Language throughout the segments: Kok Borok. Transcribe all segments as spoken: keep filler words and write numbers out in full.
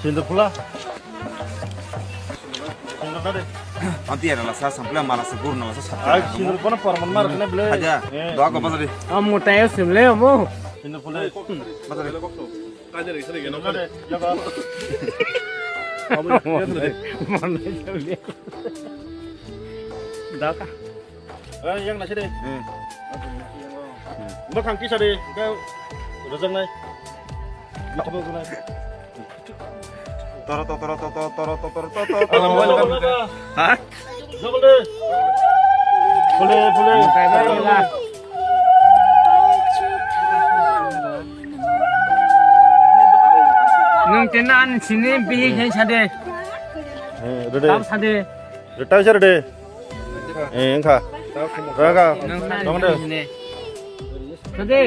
Sindur pula. Sindur tadi. Anti ada lasa sampai malah sebur nala sa. Ai, sindur pula porman mar kena bele. Aja. Eh. Doa ko bazari. Am mutaya simle amo. Sindur pula. Bazari. Mana? Daka. Eh, yang nasi deh. Hmm. Mbak kangki sari, kau rejang nai. Itu bagus nai. Toro to toro to to toro to toro to to. Alam wal. Ha? Double deh. Boleh, boleh. Nung tenan sini bihi khen sade. Eh, rede. Tam sade. Rede, sade. Eh, engkha. Raga. Tong de. Sade.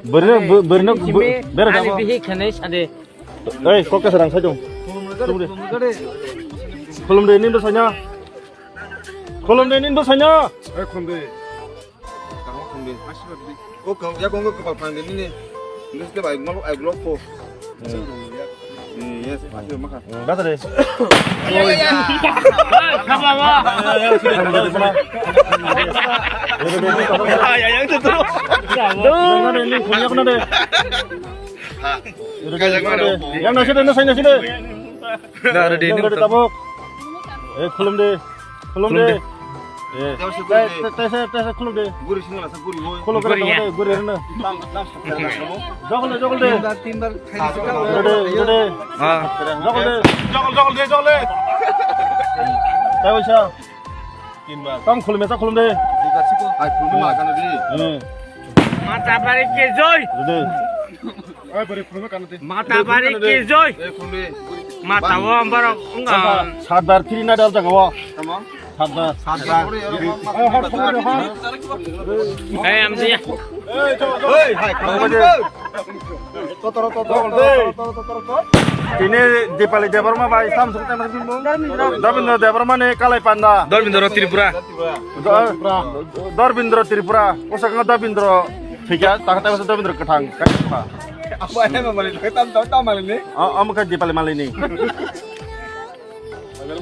Beri, beri, beri, beri, beri, ani bihi khen sade. Ei, kok ta serang sai dong. Khulum de. Khulum de, nin do sanya. Khulum de, nin do sanya. Ei, khulum de. Kaham khulum de. O kau, ya kau kapal pang de nini. English ke bai, mau ai blog ko. Hmm. Hmm, yes, masih makan. Hmm, baca deh. Ya, ya, ya, itu terus. Dong, mana ini, punya kena deh. Kajak mana? Yang nasi deh, nasi, nasi deh. Nah, ada di ini. Tabuk. Eh, khulum deh. Khulum deh. Eh. Tesa, tesa, tesa khulum deh. Guri sini lah, guri boy. Khulum kena, guri, guri na. Jokol deh, jokol deh. Timbar, timbar. Jokol deh, jokol deh. Ah. Jokol deh. Jokol, jokol deh, jokol deh. Tahu siya? Timbar. Tang khulum, tang khulum deh. Hai, khulum makan deh. Hmm. Mata bari ke joy. Deh. Mata bari ke joy. Mata o borok wngkha. Sardar phiri na dal jaga o. Sardar. Sardar. Hey, amsi. Totoro, totoro, totoro, totoro. Tini Dipali Debbarma bai, Samsung Debbarma ni Kalai Panda. Darbindra Tripura. Dor-, Dorbindra Tripura, o sakno Dorbindra thwikha, taha taibasa Dorbindra kwthang, kaisa. Abo ai ma mali, tam, tam, tam mali ni? O, omo khe Dipali mali ni.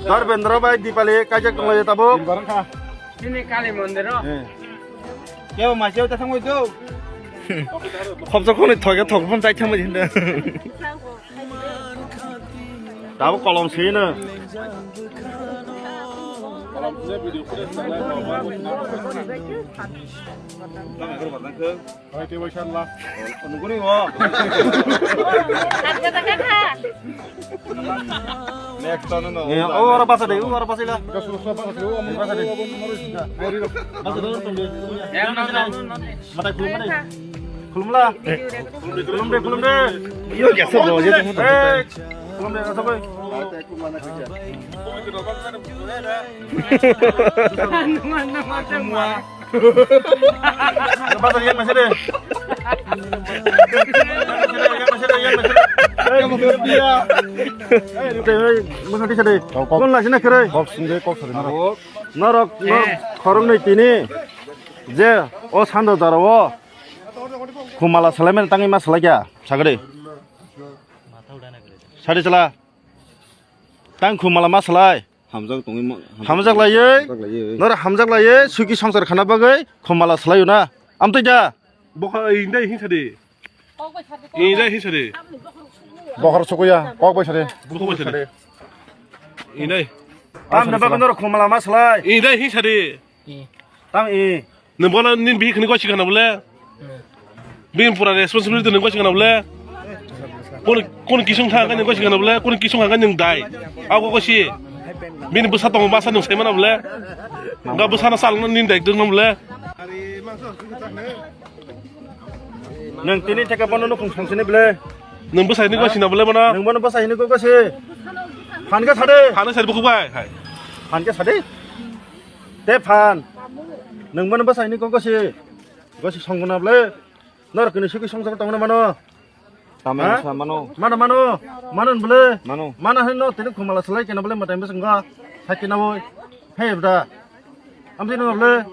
Dorbindra bai Dipali kaijak tonglaio tabuk. Chini Kali mondir o. Eh. Kebo masi o ta thangwi do. Khopsa khoni thoge thok phon chai thangwi hinda. Tabuk kolom sino. Next, no, no. Eh, o oro basa de, o oro basa ila. Basa de. Basa de. Matai khulum mani. Khulum la. Khulum de, khulum de. Yo, ya se bo, ya se bo. Eh, khulum de, asa koi. Basa yang masih de. Yang masih de, yang masih de. Eh, dia. Eh, dia, eh, masa di sini. Kau, kau. Kon la sini kere. Kok sini, kok sini. Norok, norok, khorong nei tini. Je, o sando daro o. Khumala salai mani tangwi ma salai kya? Sagri. Sadi sala. Tang khumala ma salai. Hamjak tongwi ma, hamjak laiwi. Hamjak laiwi. Nor hamjak laiwi, suki songsar khana bagwi khumala salai na. Amtwi da. Bokha indai hin sadi. Indai hin sadi. Bokhor sukuya, kok bai sadi. Bokha bai sadi. Indai. Tam na bagwi nor khumala ma salai. Indai hin sadi. Tam i. Nwng bono nini bihik hwnwi goi sikha na bole? Bini pura responsibility nwng goi sikha na bole? Kono, kono kisung thang khe nwng goi sikha na bole? Kono kisung thang khe nwng dai. Abo goi si. Bini bwsa tongo masa nwng sai mana bole? Ga bwsa na sal nini dai dwng na bole? Nwng tini theke bono nukhung song sini bole? Nwng bwsa hwnwi goi sina bole bono? Nwng bono bwsa hwnwi goi si. Phan khe sade. Phan khe sade bukhuk bai. Hai. Phan khe sade. Te phan. Nwng mano bwsa hini kok gosi. Gosi songwna ble. Nor kini suki songsar tongna mano. Tamo ha? Sa mano. Mano, mano. Mano ble. Mano. Mano hino tini khumala salai kena ble matai bwswng ga. Hai kena woi. Hei bda. Amtwi no ble.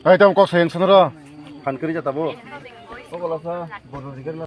Hai tam kok sayang sanro. Phan kri jata bo. Kok la sa. Bodo dikir la.